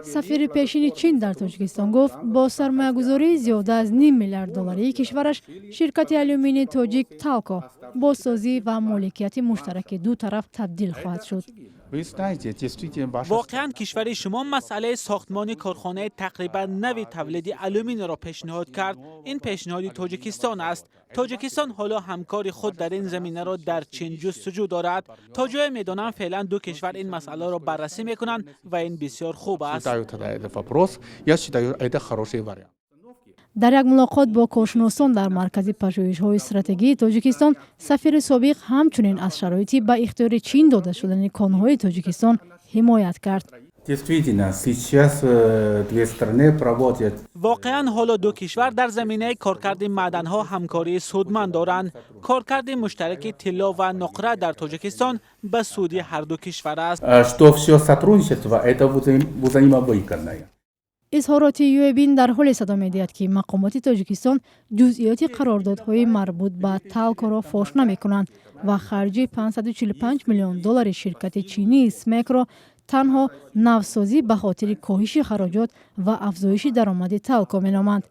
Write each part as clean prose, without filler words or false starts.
Сафири пешини Чин дар Тоҷикистон гуфт, бо сармоягузории зиёда аз ним миллиард долларии кишвараш ширкати алюминии тоҷик «Талко» бо созӣ ва моликияти муштараки ду тараф табдил хоҳад шуд. Воқеан, кишвари шумо масъалаи сохтмони корхонаи тақрибан нави тавлиди алюминийро пешниҳод кард. Ин пешниҳоди Тоҷикистон аст. Тоҷикистон ҳоло ҳамкори худ дар ин заминаро дар Чин ҷустуҷӯ дорад. То ҷое медонам, феълан ду кишвар ин масъаларо баррасӣ мекунанд ва ин бисёр хуб аст. Дар як мулоқот бо коршиносон дар Маркази пажӯҳишҳои стратегии Тоҷикистон сафири собиқ ҳамчунин аз шароити ба ихтиёри Чин дода шудани конҳои Тоҷикистон ҳимоят кард. Действительно, сейчас две страны проводят Воқеан, ҳоло ду кишвар дар заминаи коркарди маъданҳо ҳамкории судманд доранд. Коркарди муштараки тилло ва нуқра дар Тоҷикистон ба суди ҳарду кишвар аст. Что все сотрудничество это взаимовыгодное. Изҳороти Юэбин дар ҳоле садо медиҳад, ки мақомоти Тоҷикистон ҷузъиёти қарордодҳои марбут ба «Талкоро» фош намекунанд ва харҷи 545 миллион доллари ширкати чинии «Смекро» танҳо навсозӣ ба хотири коҳиши хароҷот ва афзоиши даромади «Талко» меноманд.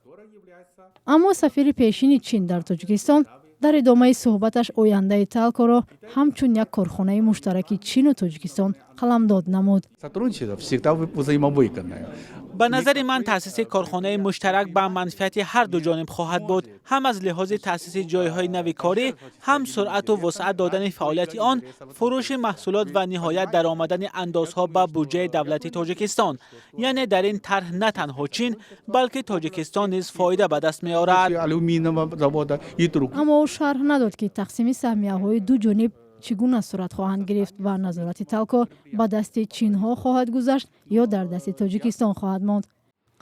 Аммо сафири пешини Чин дар Тоҷикистон дар идомаи суҳбаташ ояндаи «Талкоро» ҳамчун як корхонаи муштараки Чину Тоҷикистон қаламдод намуд. Сотрудничество всегда взаимовыгодное. Ба назари ман, таъсиси корхонаи муштарак ба манфиати ҳар ду ҷониб хоҳад буд, ҳам аз лиҳози таъсиси ҷойҳои нави корӣ, ҳам суръату вусъат додани фаъолияти он, фурӯши маҳсулот ва ниҳоят даромадани андозҳо ба буҷаи давлати Тоҷикистон. Яъне дар ин тарҳ на танҳо Чин, балки Тоҷикистон низ фоида ба даст меорад. Алюминиевого завода и друг. Аммо ӯ шарҳ надод, ки тақсими саҳмияҳои ду ҷониб чӣ гуна сурат хоҳанд гирифт ва назорати «Талко» ба дасти чинҳо хоҳад гузашт ё дар дасти Тоҷикистон хоҳад монд.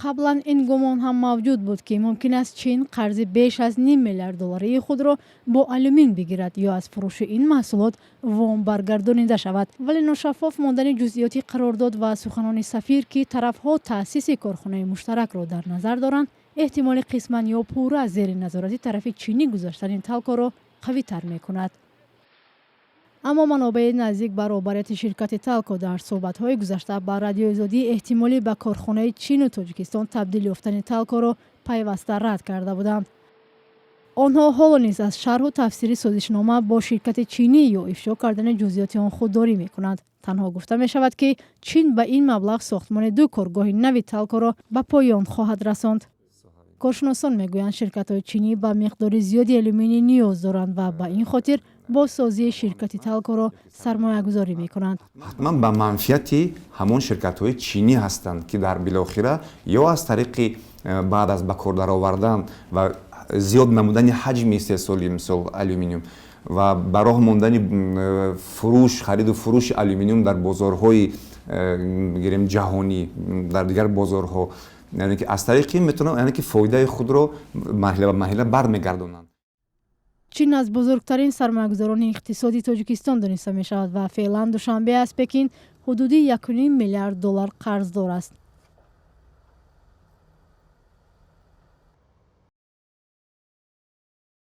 Қаблан ин гумон ҳам мавҷуд буд, ки мумкин аст Чин қарзи беш аз ним миллиард долларии худро бо алюмин бигирад ё аз фурӯши ин маҳсулот вом баргардонида шавад. Вале ношаффоф мондани ҷузъиёти қарордод ва суханони сафир, ки тарафҳо таъсиси корхонаи муштаракро дар назар доранд, эҳтимоли қисман ё пурра зери назорати тарафи чинӣ гузаштани «Талкоро» қавитар мекунад. Аммо манобеи наздик ба роҳбарияти ширкати «Талко» дар суҳбатҳои гузашта ба Радиои Озодӣ эҳтимолӣ ба корхонаи Чину Тоҷикистон табдил ёфтани «Талкоро» пайваста рад карда буданд. Онҳо ҳоло низ аз шарҳу тафсири созишнома бо ширкати чинӣ ё ифшо кардани ҷузъиёти он худдорӣ мекунанд. Танҳо гуфта мешавад, ки Чин ба ин маблағ сохтмони ду коргоҳи нави «Талкоро» ба поён хоҳад расонд. Коршиносон мегӯянд, ширкатҳои чинӣ ба миқдори зиёди алюминий ниёз доранд ва ба ин хотир бо созии ширкати «Талкоро» сармоягузорӣ мекунанд. Ҳатман ба манфиати ҳамон ширкатҳои чинӣ ҳастанд, ки дар билохира ё аз тариқи баъд аз ба кор даровардан ва зиёд намудани ҳаҷми истеҳсоли, мисол, алюминиум ва ба роҳ мондани фурӯш, хариду фурӯши алюминиум дар бозорҳои гирем ҷаҳонӣ, дар дигар бозорҳо, яъне ки аз тариқи ин метавонанд, яъне ки фоидаи худро марҳила ба марҳила бармегардонанд. Чин аз бузургтарин сармоягузорони иқтисоди Тоҷикистон дониста мешавад ва феълан Душанбе аз Пекин ҳудуди 1,5 миллиард доллар қарздор аст.